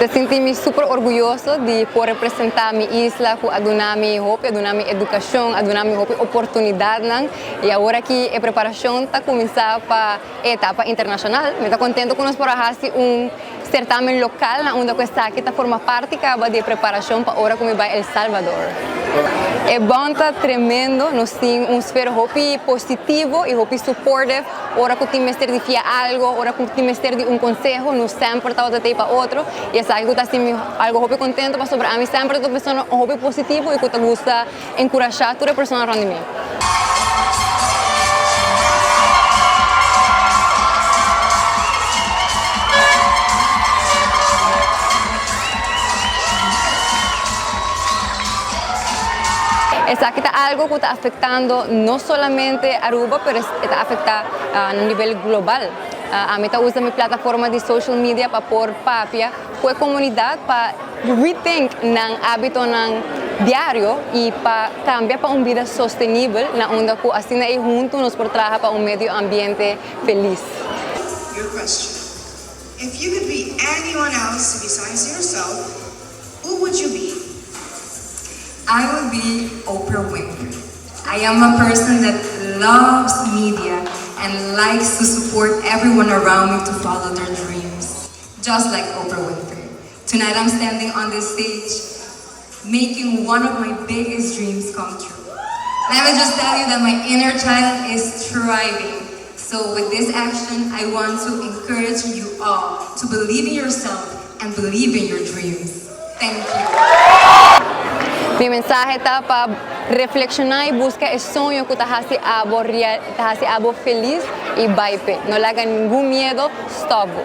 Mi ta sinti mi super orguyoso di por representa mi isla cu a duna mi hopi, a duna mi educacion, a duna mi hopi oportunidadnan y awor aki e preparacion ta cuminsa pa e etapa internacional. Mi ta contento cu nos por a haci un certamen local na unda cu esaki ta forma parti caba di e preparacion pa ora cu mi bay El Salvador. E bond ta tremendo, nos tin un sfera hopi positivo y hopi supportive. Ora cu tin mester di fia algo, ora cu tin mester di un conseho, nos semper tabata tei pa otro y esaki cu ta haci mi algo hopi contento pasobra ami semper ta un persona hopi positivo y cu ta gusta encurasha tur e persona rond di mi. Esaki ta algo cu ta afectando no solamente Aruba pero e ta afecta na nivel global. Ami ta usa mi plataforma di social media pa por papia cu e comunidad pa rethink nan habitonan diario y pa cambia pa un bida sostenibel na unda cu asina ey hunto nos por traha pa un medio ambiente feliz. Your question, If you could be anyone else besides yourself, who would you be? I would be Oprah Winfrey. I am a person that loves media and likes to support everyone around me to follow their dreams, just like Oprah Winfrey. Tonight I'm standing on this stage making one of my biggest dreams come true. Let me just tell you that my inner child is thriving. So with this action, I want to encourage you all to believe in yourself and believe in your dreams. Thank you. Mi mensahe ta pa reflexiona y busca e soño cu ta haci abo real, ta haci abo feliz y bay pe. No laga ningun miedo stop bo.